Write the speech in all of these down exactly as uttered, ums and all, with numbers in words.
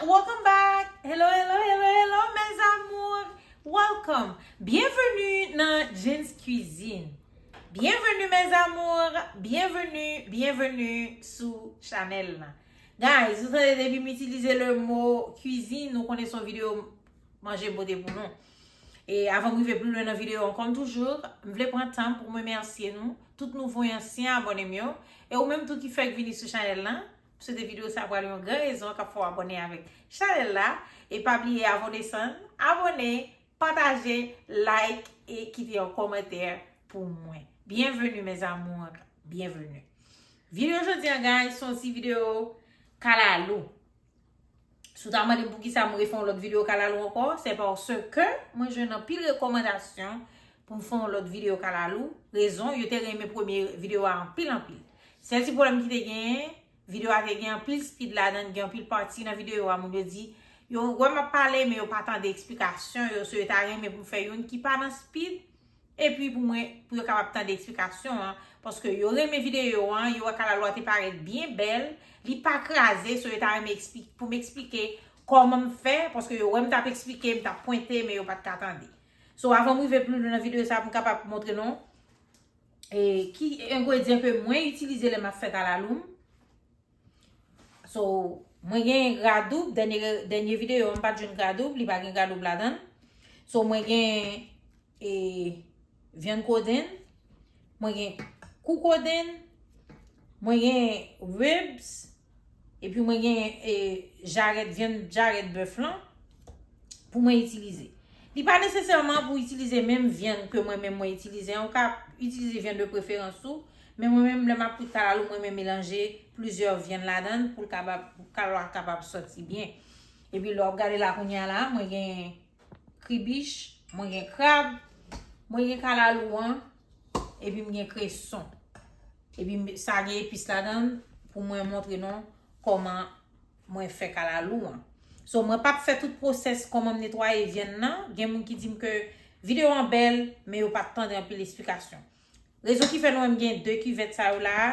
Welcome back! Hello, hello, hello, hello, mes amours! Welcome! Byenveni nan Jean's Cuisine! Byenveni, mes amours! Byenveni, byenveni sou chanèl la. Guys, nou tande depi m itilize le mo cuisine, nou konnen se yon videyo manje pote pou nou. E avan m rive pli lwen nan videyo an, kòm toujou, m vle pran tan pou m remèsye nou, tout nouvo e ansyen abòne m yo, e ou menm tou ki fèk vini sou chanèl la. M swete videyo sa pral yon gran rezon k ap fè w abòne avèk chanèl la. E pa bliye, avan w desann, abòne, pataje, like e kite yon kòmantè pou mwen. Byenveni, mes amours, byenveni. Videyo jodi an, guys, se yon ti videyo kalalou. Si w ta mande m poukisa m refè yon lòt videyo kalalou ankò, se paske mwen jwenn anpil rekòmandasyon pou m fè yon lòt videyo kalalou. Rezon, yo te renmen premye videyo a anpil, anpil. Sèl ti pwoblèm ki te genyen, videyo a te gen anpil speed ladan l, gen anpil pati nan videyo a, moun yo di, yo wè m ap pale, men yo pa tande eksplikasyon yo, so yo ta renmen pou m fè youn ki pa nan speed, epi pou mwen, pou yo kapab tande eksplikasyon an, paske yo renmen videyo an, yo wè kalalou a te parèt byen bèl, li pa kraze, so yo ta renmen ekspli-, pou m eksplike kòman m fè, paske yo wè m t ap eksplike, m t ap pwente, men yo pa t ka tande. So, avan m rive pli lwen nan videyo sa, pou m kapab montre nou, e, ki engredyan ke mwen itilize lè m ap fè kalalou m. So, mwen gen gradoub, dènye, dènye videyo, m pa t jwenn gradoub, li pa gen gradoub ladan l. So, mwen gen, e, vyann kodenn, mwen gen kou kodenn, mwen gen ribs, epi mwen gen, e, jarèt, vyann jarèt bèf lan pou mwen itilize. Li pa nesesèman pou itilize menm vyann ke mwen menm mwen itilize an. Ou ka itilize vyann de preferans ou, men mwen menm, lè m ap kwit kalalou, mwen menm melanje plizyè vyann ladan l pou l kapab, pou kalalou a kapab sòti byen. Epi lè w ap gade la kounye a la, mwen gen kribich, mwen gen krab, mwen gen kalalou an, epi m gen kreson. Epi m, sa gen epis ladan l pou mwen montre nou kòman mwen fè kalalou an. So, mwen p ap fè tout pwosès kòman m netwaye vyann nan. Gen moun ki di m ke videyo an bèl, men yo pa t tande anpil esplikasyon. Rezon ki fè nou wè m gen de kivèt sa yo la a,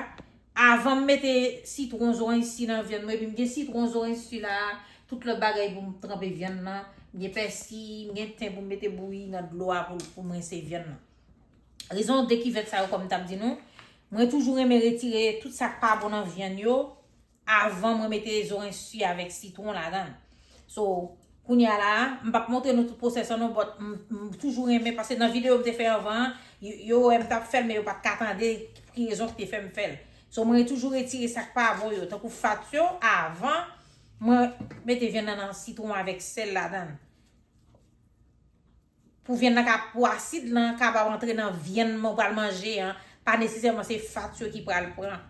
avan m mete sitwon, zoranj si nan vyann mwen, epi m gen sitwon, zoranj si la a, tout lòt bagay pou m tranpe vyann nan, m gen pèsi, m gen ten pou m mete bouyi nan dlo a pou, pou m rense vyann nan. Rezon de kivèt sa yo, kòm m t ap di nou, mwen toujou renmen retire tout sa k pa bon nan vyann yo avan mwen mete zoranj si avèk sitwon ladan l. So, kounye a la a, m p ap montre nou tout pwosès lan non, but m, m toujou renmen, paske nan videyo m te fè anvan an, yo, yo wè m t ap fè l, men yo pa t ka tande pou ki rezon ki te fè m fè l. So, mwen toujou retire sa k pa bon yo, tankou fat yo, avan mwen mete vyann nan nan sitwon avèk sèl ladan l. Pou vyann nan ka, pou asid lan kapab antre nan vyann mwen pral manje an, pa nesesèman se fat yo ki pral pran.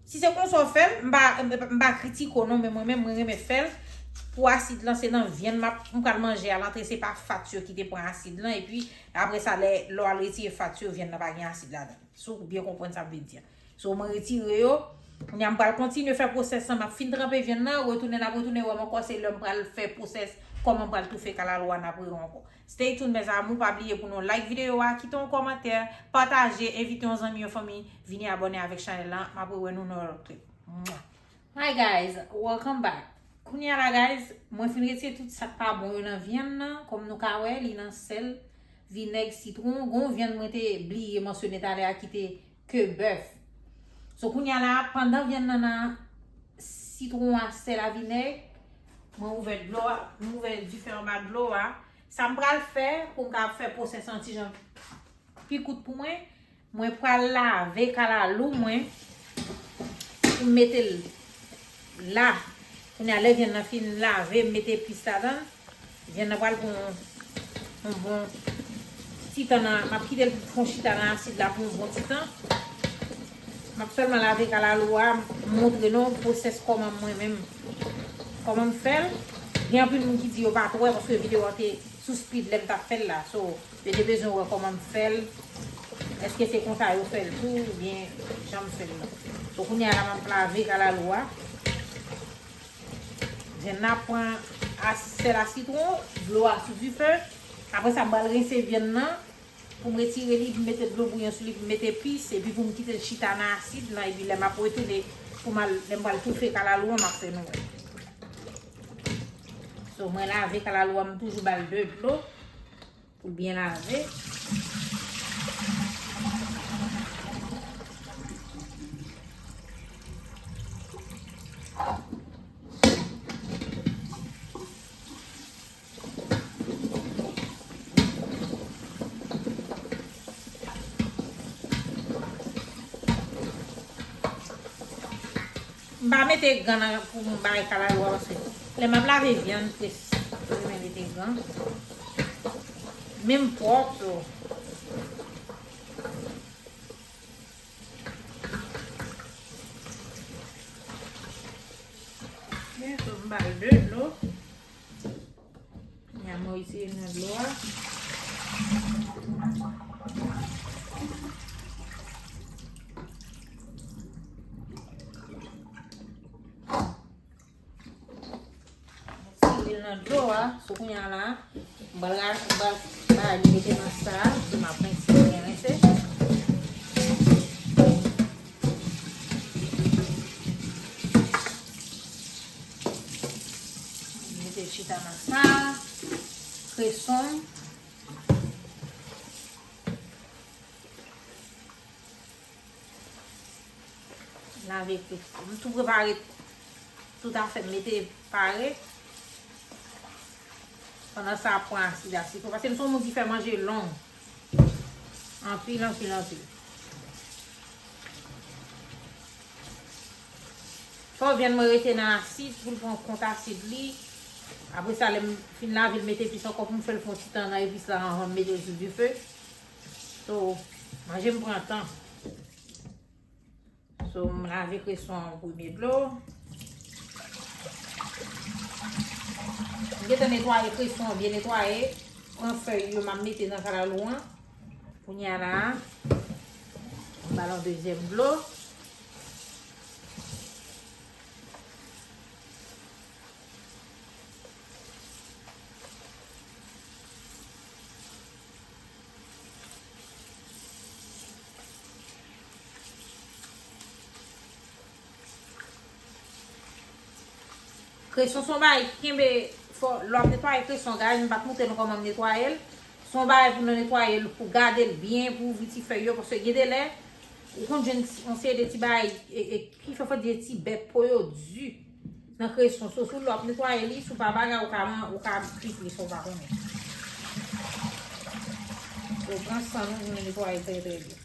Si se konsa w fè l, m pa, m pa kritike w non, men mwen menm, mwen renmen fè l pou asid lan, se nan vyann m ap, m pral manje a l antre, se pa fat yo ki te pran asid lan, epi apre sa, lè, lè w al retire fat yo, vyann nan pa gen asid ladan l. Si w byen konprann sa m vle di a. So, mwen retire yo. Kounye a, m pral kontinye fè pwosès lan. M ap fin tranpe vyann nan, retounen, n ap retounen wè m ankò, se lè m pral fè pwosès kòman m pral toufe kalalou a, n ap rewè ankò. Stay tuned, mes amours, pa bliye pou nou like videyo a, kite yon kòmantè, pataje, envite yon zanmi, yon fanmi, vini abòne avèk chanèl lan. M ap rewè nou nan yon lòt clip. Mwah. Hi guys, welcome back. Kounye a la guys, mwen fin retire tout sa k pa bon yo nan vyann nan. Kòm nou ka wè, li nan sèl, vinèg, sitwon. Gon vyann mwen te bliye mansyone talè a ki te ke bèf. So kounye a la, pandan vyann nan nan sitwon a, sèl a, vinèg, mwen ouvè dlo a, mwen ouvè dife anba dlo a. Sa m pral fè pou m ka fè pwosès an ti jan pi kout pou mwen, mwen pral lave kalalou mwen pou m mete l la. Kounye a, lè vyann nan fin lave, m mete epis ladan l. Vyann nan pral pran yon, yon bon ti tan nan, m ap kite l pou l chita nan asid la pou yon bon ti tan. M ap sèlman lave kalalou a, m montre nou pwosès kòman mwen menm, kòman m fè l. Gen anpil moun ki di yo pa t wè paske videyo a te sou speed lè m t ap fè l la. So, yo te bezwen wè kòman m fè l. Èske se konsa yo fè l tou, oubyen jan m fè l la? So, kounye a la, m ap lave kalalou a. Vyann nan ap pran as-, sèl a sitwon, dlo a sou dife. Apre sa, m pral rense vyann nan pou m retire li, pou m mete dlo bouyon sou li, pou m mete epis, epi pou m kite l chita nan asid lan, epi lè m ap retounen, pou m al, lè m pral toufe kalalou an, m ap fè nou wè. So, mwen lave kalalou a, m toujou ba l de dlo pou l byen lave. M pa mete gan nan pou m bay kalalou a, paske lè m ap lave vyann, m te renmen mete gan. Men m pwòp, so. Men, so, m ba l de dlo. Kounye a mwen retire nan dlo a. Retire l nan dlo a. So, kounye a la, m pral ra-, m pral ba li mete nan sa, pou m ap rense, byen rense. Mete chita nan sa. Kreson. Lave kreson. M tou prepare tout afè m mete pare. Pandan sa, ap pran asid a sitwon. Paske m se yon moun ki fè manje long. Anpil, anpil, anpil. Fò vyann mwen rete nan asid pou l pran kont asid li. Apre sa, lè m fin lave l, mete epis ankò pou m fè l fè yon ti tan nan epis la anvan m mete l sou dife. So, manje m pran tan. So, m lave kreson an premye dlo. M gentan netwaye kreson an, byen netwaye. Pran fèy yo, m ap mete nan kalalou an. Kounye a la, m ba l yon dezyèm dlo. Kreson se yon bagay ki kenbe fò, lè w ap netwaye kreson, guys, m pa t montre nou kòman m netwaye l. Se yon bagay pou nou netwaye l, pou gade l byen, pou ouvri ti fèy yo, paske gen de lè, ou konn jwenn ti, yon seri de ti bagay, e, e, ki fè, fò di ti bèt po yo di nan kreson. So, si w lè w ap netwaye li, si w pa bagay, ou ka, ou ka kwi plis, ou pa konnen. So, pran san nou pou nou netwaye trè, trè byen.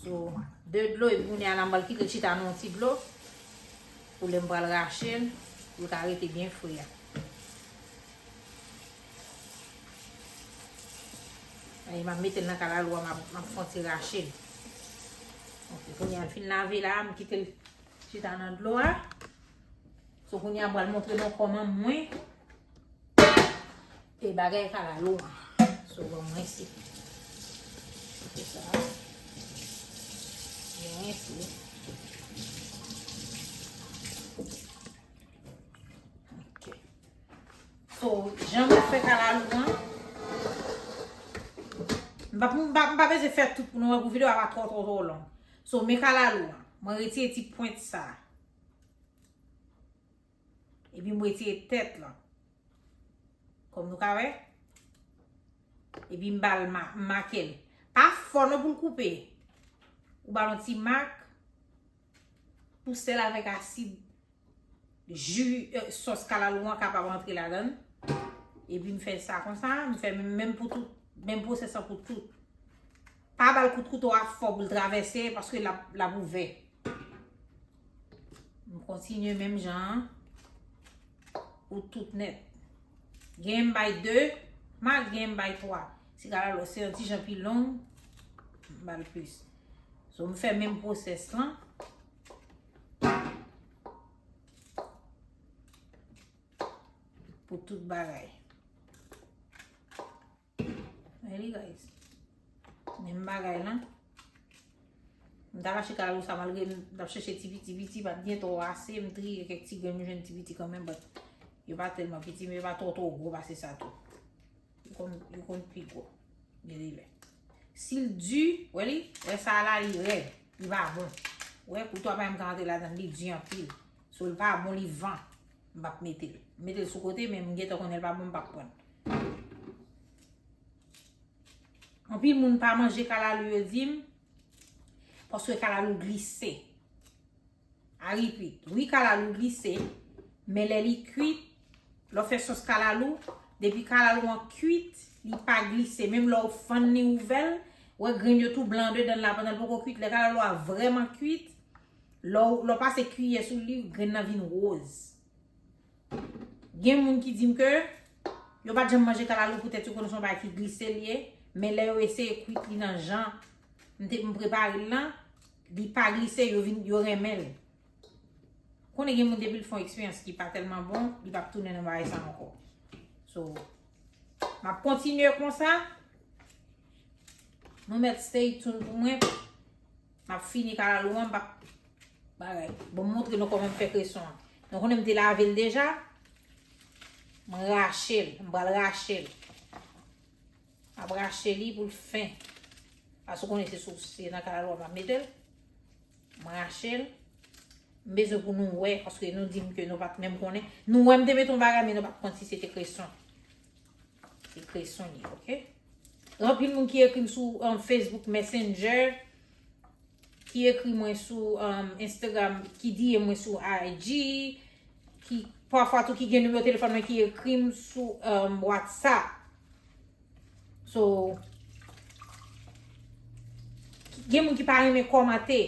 So, de dlo, epi kounye a la, m pral kite l chita nan yon ti dlo. Pou lè m pral rache l, pou l ka rete byen fre a. Epi m ap mete l nan kalalou a, m ap, m ap fè yon ti rache l. Ok, kounye a l fin lave la, m kite l chita nan dlo a. So, kounye a m pral montre nou kòman mwen e bagay kalalou an. So, bon, mwen se. Se sa. Mwen se. Ok. So, jan mwen fè kalalou an, m pa, m pa, m pa bezwen fè tout pou nou wè pou videyo a pa twò, twò, twò long. So, men kalalou an, mwen retire ti pwent sa. Epi m retire tèt lan. Kòm nou ka wè. Epi m ba l ma-, m make l. Pa fò non pou l koupe. Ou ba l yon ti mak. Pou sèl avèk asid, ji, eh, sòs kalalou an kapab antre ladan l. Epi m fè sa konsa, m fè menm, menm pou tout, menm pwosès lan pou tout. Pa ba l kout kouto a fò pou l travèse, paske l ap, l ap ouvè. M kontinye menm jan an pou tout nèt. Gen m bay de mak, gen m bay twa. Si kalalou se yon ti jan pi long, m ba l plis. So, m fè menm pwosès lan. Pou tout bagay. Really, guys. Menm bagay lan. M t al achte kalalou sa, malgre m t ap chèche ti piti piti, pa t gen twò ase, m triye kèk ti grenn, m jwenn ti piti kanmenm, but yo pa tèlman piti, men yo pa twò twò gwo pase sa tou. Yo konn, yo konn pi gwo. Gen de lè. Si l di, wè li, wè sa la, li rèd, li pa bon. Wè, kouto a pa menm ka antre ladan l, li di anpil. So, l pa bon, li van. M p ap mete l. M mete l sou kote, men m gentan konnen l pa bon, m p ap pran l. Anpil moun pa manje kalalou, yo di m, paske kalalou glise. I repeat, wi, kalalou glise, men lè li kwit, lè w fè sòs kalalou, depi kalalou an kwit, li pa glise. Menm lè w fann li, ouvè l, wè grenn yo tou blan andedan l la pandan l poko kwit. Lè kalalou a vrèman kwit, lè w, lè w pase kiyè sou li, grenn nan vin woz. Gen moun ki di m ke yo pa t janm manje kalalou poutèt yo konnen se yon bagay ki glise l ye, men lè yo eseye kwit li nan jan m te, m prepare l lan, li pa glise, yo vin, yo renmen l. Konnen gen moun depi l fè yon eksperyans ki pa tèlman bon, li p ap tounen nan bagay sa ankò. So, m ap kontinye konsa. Nou mèt stay tuned pou mwen. M ap fini kalalou an, m p ap bagay. Bon, m montre nou kòman m fè kreson an. Nou konnen m te lave l deja. Mwen rache l. M pral rache l. M ap rache li pou l fen. Paske w konnen se sou, se nan kalalou a m ap mete l. Mwen rache l. M bezwen pou nou wè, paske nou di m ke nou pa t menm konnen. Nou wè m te mete yon bagay, men nou pa t konn si se te kreson. Se kreson li, oke? Gen anpil moun ki ekri m sou, um, Facebook Messenger, ki ekri mwen sou, um, Instagram, ki D M mwen sou I G, ki pafwa tou ki gen nimewo telefòn mwen ki ekri m sou, um, WhatsApp. So, gen moun ki pa renmen kòmante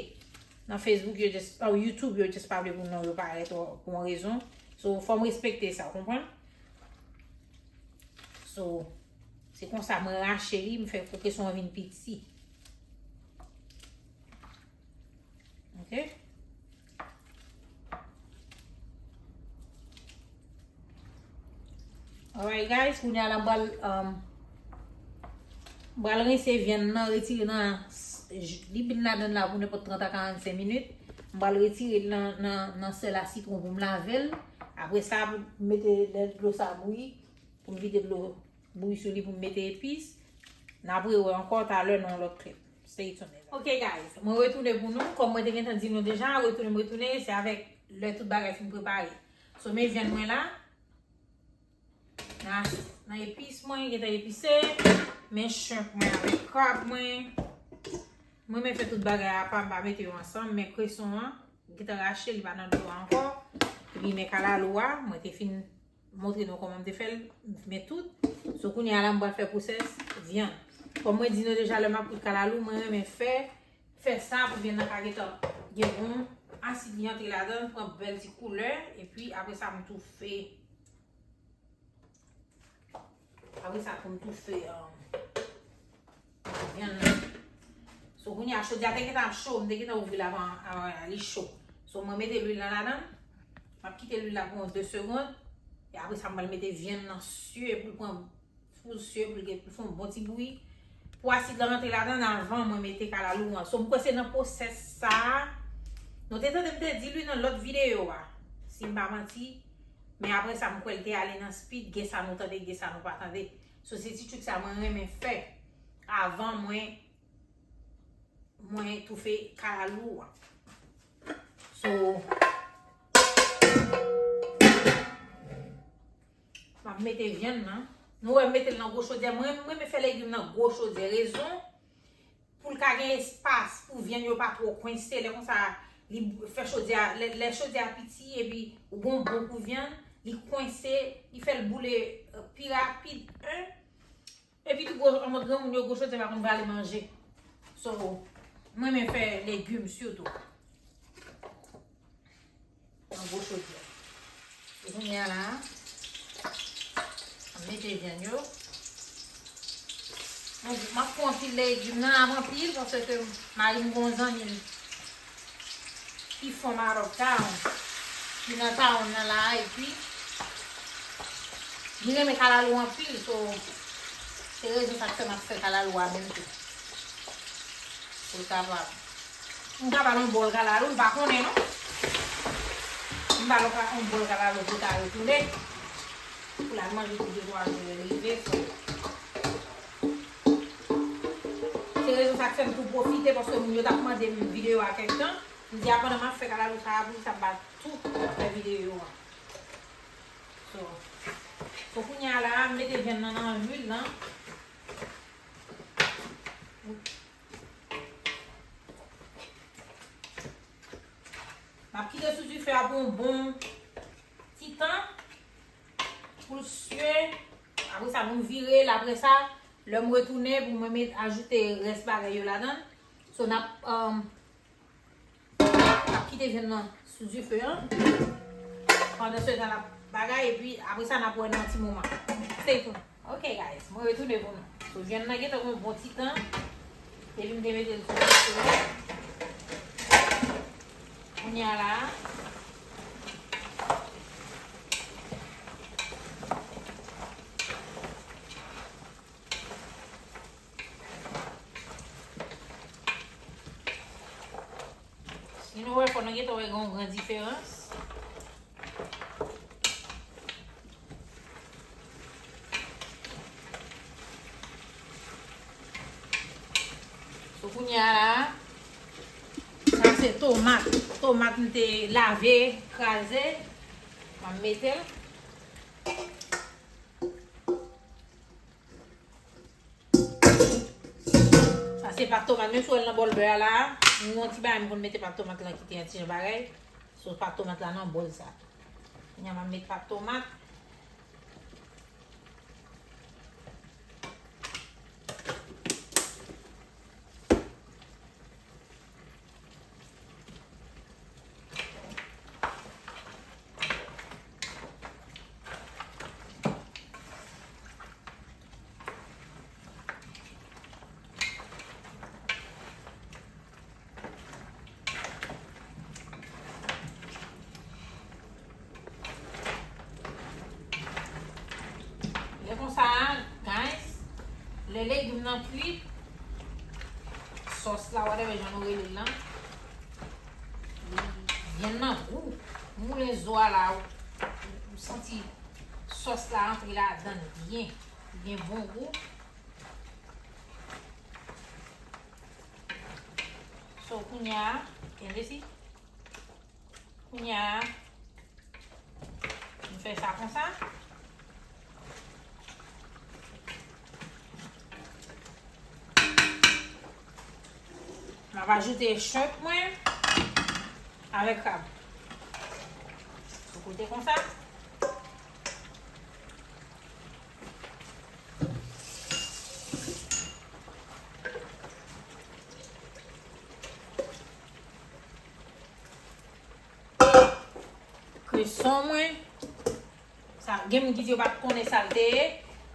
nan Facebook, yo just, oh, YouTube, yo just pa vle pou non yo parèt, oh, pou yon rezon. So, fò m respekte sa, w konprann? So, se konsa mwen rache li, m fè pou ke son vin piti. Ok? Alright, guys, kounye a la, m pral, um, m pral rense vyann nan, retire nan, li vin ladan la pou nenpòt trant a karannsenk minit. M pral retire l nan, nan, nan sèl a sitwon pou m lave l. Apre sa, pou m mete lè dlo sa bouyi, pou m vide dlo bouyi sou li, pou m mete epis. N ap rewè ankò talè nan yon lòt clip. Stay tuned. Ok, guys, mwen retounen pou nou. Kòm mwen te gentan di nou deja, retounen, m retounen, se avèk lè tout bagay fin prepare. So, men vyann mwen la. Nan, nan epis mwen, gentan epise. Men shrimp mwen avèk crab mwen. Mwen, men fè tout bagay apa, m pa mete yo ansanm, men kreson an, gentan rache, li pa nan dlo a ankò. Epi men kalalou a, mwen te fin montre nou kòman m te fè l, men tout. So, kounye a la, m pral fè pwosès vyann. Kòm mwen di nou deja, lè m ap kwit kalalou, mwen renmen fè, fè sa pou vyann nan ka gentan gen bon asid li antre ladan l, pran bèl ti koulè, epi apre sa, m toufe. Apre sa, pou m toufe, um, vyann nan. So, kounye a, chodyè a te gentan ap cho, m te gentan ouvri l avan, avan li cho. So, mwen mete lwil nan ladan, m ap kite lwil la pou yon de segonn, e apre sa, m pral mete vyann nan sye pou l pran, pou l sye, pou l gen, pou l fè yon bon ti bouyi. Pou asid la rantre ladan l avan mwen mete kalalou an. So, m kwè se nan pwosès sa a, nou te tande m te di l wi nan lòt videyo a, si m pa manti, men apre sa, m kwè l te ale nan speed, gen sa nou tande, gen sa nou pa tande. So, se ti trik sa mwen renmen fè avan mwen, mwen toufe kalalou an. So, m ap mete vyann nan. Nou wè m mete l nan gwo chodyè. Mwen, mwen renmen fè legim nan gwo chodyè. Rezon, pou l ka gen espas, pou vyann yo pa twò kwense. Lè konsa, li fè chodyè a, lè, lè chodyè a piti, epi ou gon bon kou vyann, li kwense, li fè l boule, euh, pi rapid, en. Epi tou gwo, an mòd granmoun yo, gwo chodyè pa konn vale manje. So, mwen renmen fè legim sitou. Nan gwo chodyè. E kounye a la, m mete vyann yo. Bon, m ap fè anpil legim nan, ap anpil, paske mari m gon zanmi l ki from out of town, ki nan town nan la, epi li renmen kalalou anpil, so, se rezon sa k fè m ap fè kalalou a menm tou. Pou l kapab. M ka ba l yon bòl kalalou, m pa konnen non. M ba l yon ka-, yon bòl kalalou pou l ka retounen. Pou l al manje pou de twa jou lè l rive, so. Se rezon sa k fè m tou pwofite, paske moun yo t ap mande m videyo a kèk tan. M di a pandan m ap fè kalalou sa a pou sa m pa tou fè videyo a. So, so kounye a la, m mete vyann nan nan lwil lan. M ap kite sou dife a pou yon bon ti tan pou l sye. Apre sa, nou vire l. Apre sa, lè m retounen pou mwen met, ajoute rès bagay yo ladan l. So, n ap, um, n ap kite vyann nan sou dife an. Pandan se tan, n ap bagay, epi apre sa, n ap wè nan ti moman. Stay tuned. Ok, guys, mwen retounen pou nou. So, vyann nan gentan gen yon bon ti tan. Epi m te mete l sou dife an. Kounye a la, si nou wè fò nou gentan wè gen yon gran diferans. So, kounye a la, sa se tomat. Tomat m te lave, kraze. M ap mete l. Sa se pat tomat. Menm si w wè l nan bòl bè a la, yon ti bagay m konn mete pat tomat lan ki te yon ti jan bagay. So, pat tomat la nan bòl sa. Kounye a m ap met pat tomat. Lè konsa, guys, lè legim nan kuit, sòs la, whatever jan nou rele l lan, li vyann nan gou. Moulen zo a la, ou, ou santi sòs la antre ladan l byen. Li gen bon gou. So, kounye a, kenbe si. Kounye a, m fè sa konsa. M ap ajoute shrimp mwen avèk krab. Sou kote konsa. Kreson mwen. Sa, gen moun ki di yo pa t konnen sa l te ye.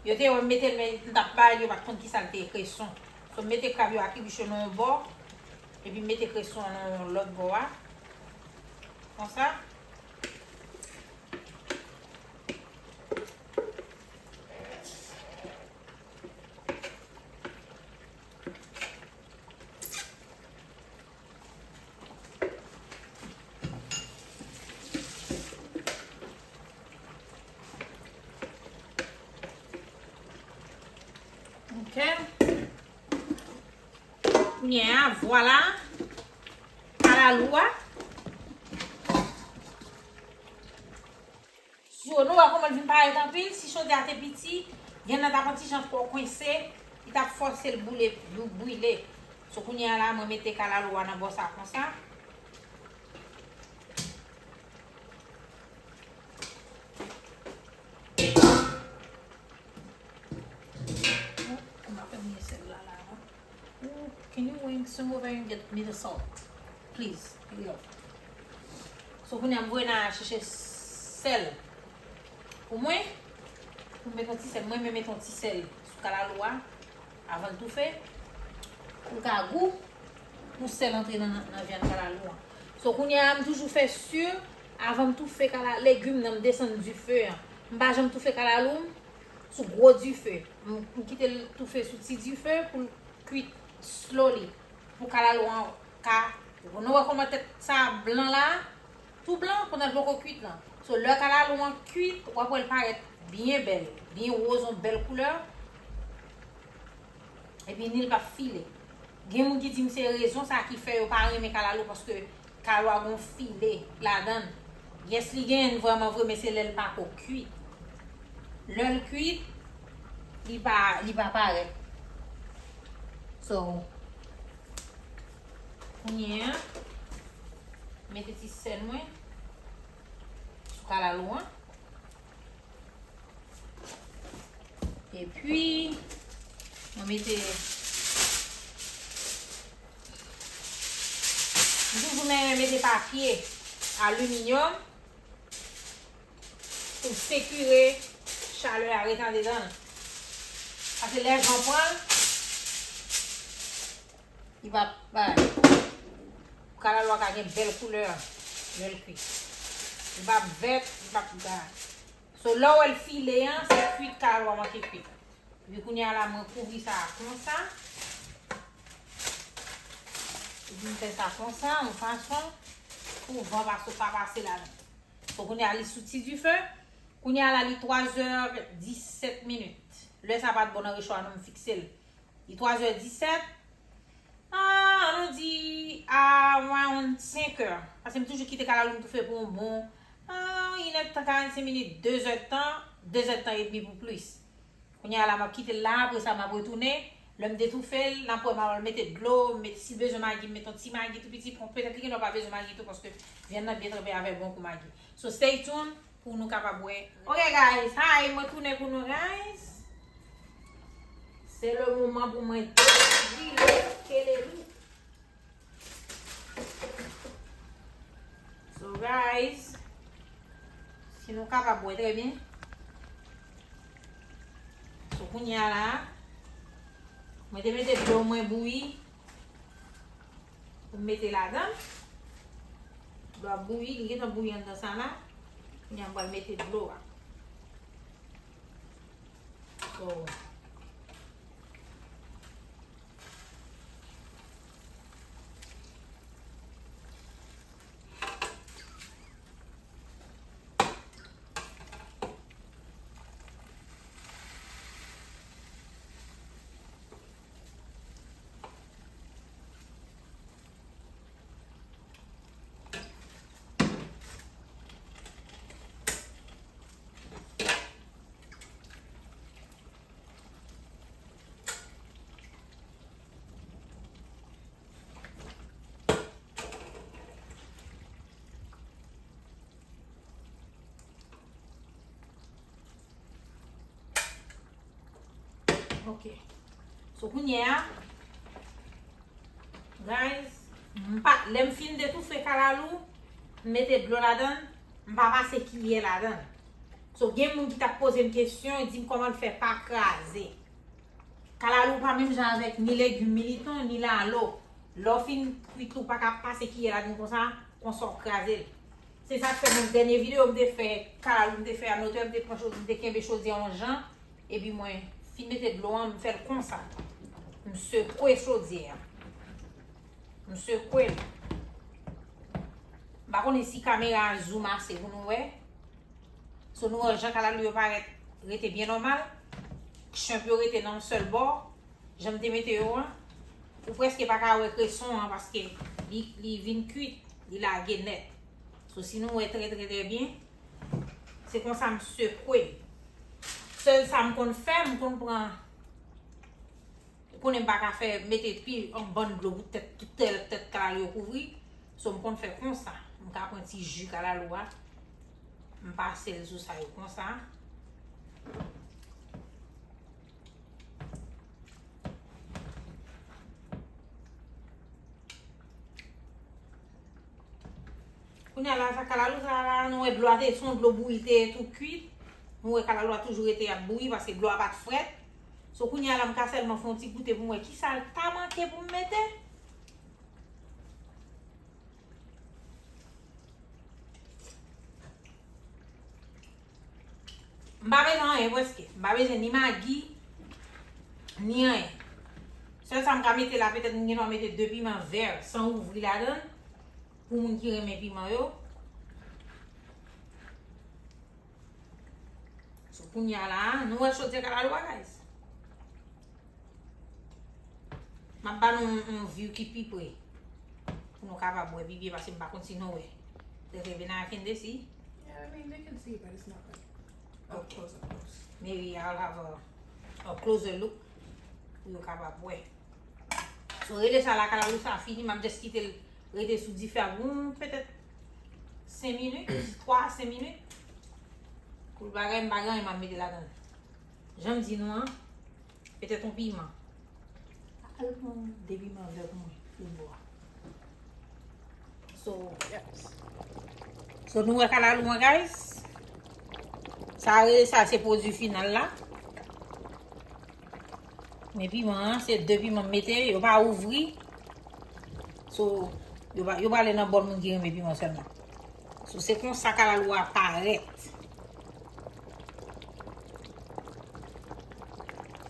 Yo te wè m mete l, men m t ap bay, yo pa t konn ki sa l te ye, kreson. So, m mete krab yo akibiche nan yon bò, epi m mete kreson an nan yon lòt bò a. Konsa. Ok. Kounye a, vwala. Kalalou a. So, nou wè kòman l vin parèt anpil. Si chodyè a te piti, vyann nan t ap yon ti jan twò kwense, li t ap fòse l boule, bou-, brile. So, kounye a la, mwen mete kalalou a nan bò sa konsa. Oh, m ap mete sèl la la. Ooh, can you wing swing over and get me the salt? Please, hurry up. So, kounye a m voye nan chèche sèl pou mwen. Pou m mete yon ti sèl. Mwen, mwen mete yon ti sèl sou kalalou a avan l toufe. Pou l ka gou, pou sèl antre nan, nan vyann kalalou an. So, kounye a, m toujou fè si, avan m toufe kala-, legim nan, m desann dife an. M pa janm toufe kalalou m sou gwo dife. M, m kite l toufe sou ti dife pou l kuit slowly. Pou kalalou an ka, nou wè kòman tèt sa blan la, tou blan, pandan l poko kuit lan. So, lè kalalou an kuit, w ap wè l parèt byen bèl, byen woz, yon bèl koulè. Epi ni l p ap file. Gen moun ki di m se rezon sa ki fè yo pa renmen kalalou, paske Kalalou a gon file ladan l. Yes, li genyen vrèman vre, men se lè l pako kwit. Lè l kwit, li pa, li pa parèt. So, kounye a, mete ti sèl mwen sou kalalou an. Epi, mwen mete, m toujou men mete papye aliminyòm pou sekire chalè a ret andedan l. Paske lè van pran l, li p ap bay. Kalalou a ka gen bèl koulè lè l kwi. Li p ap vèt, li p ap gad. So, lè w wè l file an, se kwit kalalou a manke kwit. Epi kounye a la, mwen kouvri sa a konsa. Epi m fè sa konsa, yon fason pou van pa sot pa pase ladan. So, kounye a, li sou ti dife. Kounye a la, li twa zè disèt minit. Lè sa pa t bon nan recho a, non, m fikse l. Li twa zè disèt. Ah, ann nou di around senk è. Paske m toujou kite kalalou m toufe pou yon bon, ah, inèdtan, karannsenk minit, de zèdtan, de zèdtan edmi pou plis. Kounye a la, m ap kite l la, apre sa, m ap retounen. Lè m detoufe l, n ap wè m ap mete dlo, m met, si bezwen magi, m met yon ti magi tou piti, petèt li gen dwa pa bezwen magi tou, paske vyann nan byen tranpe avèk bon kou magi. So, stay tuned pou nou kapab wè. Ok, guys, hi, mwen tounen pou nou, guys. Se le moman pou mwen devire kelelou. So, guys, si nou kapab wè trè byen. So, kounye a la, mwen te mete dlo mwen bouyi pou m mete ladan l. Dlo a bouyi, li gentan bouyi anndan sa la. Kounye a m pral mete dlo a. So, Ok. So, kounye a, guys, m pa, lè m fin detoufe kalalou, m mete dlo ladan l, m pa pase kiyè ladan l. So, gen moun ki t ap poze m kesyon, di m kòman l fè pa kraze. Kalalou pa menm jan avèk ni legim militon, ni lalo. Lè w fin kwit li, ou pa ka pase kiyè ladan l konsa, konsa w ap kraze l. Se sa k fè nan dènye videyo m te fè, kalalou m te fè a, notè m te pran chod-, m te kenbe chodyè yon jan, epi mwen fin mete dlo an, m fè l konsa. M sekwe chodyè a. M sekwe l. M pa konnen si kamera a zoom ase pou nou wè. So, nou wè jan kalalou yo parèt rete byen nòmal. Chanp yo rete nan yon sèl bò. Jan m te mete yo an, ou prèske pa ka wè kreson an paske li, li vin kwit, li lage nèt. So, si nou wè trè, trè, trè byen, se konsa m sekwe l. Sèl sa m konn fè, m konn pran, ou konnen m pa ka fè, mete pi yon bann dlo pou tèt, tout tèt, tèt kalalou yo kouvri. So, m konn fè konsa. M ka pran ti ji kalalou a, m pase l sou sa yo konsa. Kounye a la, sa kalalou sa la, nou wè dlo a te, se yon dlo bouyi te tou kwit. Nou wè kalalou a toujou rete ap bouyi paske dlo a pa t frèt. So, kounye a la, m ka sèlman fè yon ti goute pou m wè kisa l ta manke pou m mete. M pa bezwen anyen prèske. M pa bezwen ni magi, ni anyen. Sèl sa m ka mete la, petèt m gen dwa mete de piman vè san ouvri ladan l, pou moun ki renmen piman yo. So, kounye a la, nou wè chodyè kalalou a, guys. M ap ba nou yon, yon view ki pi pre. Nou kapab wè pi byen paske m pa konn si nou wè. Rete vin a ken desi. Yeah, I mean, they can see, but it's not like up close, up close. Maybe I'll have a, a closer look pou yo kapab wè. So, rele sa la kalalou sa fini, m ap just kite l rete sou dife a pou petèt senk minit, twa a senk minit. Pou l bagay, m pa gen anyen m ap mete ladan l. Jan m di nou an, petèt yon piman. Al pran de piman vè pou mwen, pou bò a. So, so nou wè kalalou an, guys. Sa rele sa, se pwodui final la. Men piman an, se de piman m mete, yo pa ouvri. So, yo pa, yo prale nan bòl moun ki renmen piman sèlman. So, se konsa kalalou a parèt.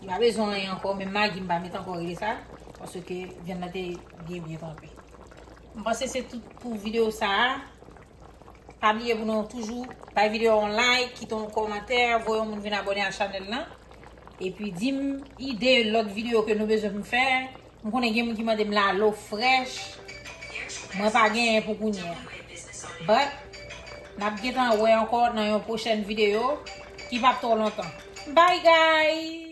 Li pa bezwen anyen ankò, menm magi m pa met ankò rele sa, paske vyann nan te byen byen tranpe. M panse se tout pou videyo sa a. Pa bliye pou nou toujou bay videyo a yon like, kite yon kòmantè, voye yon moun vin abòne a chanèl lan. Epi di m ide lòt videyo ke nou bezwen pou m fè. M konnen gen moun ki mande m lalo frèch. Mwen pa genyen pou kounye a. But, n ap gentan wè ankò nan yon pwochèn videyo ki p ap twò lontan. Bye guys!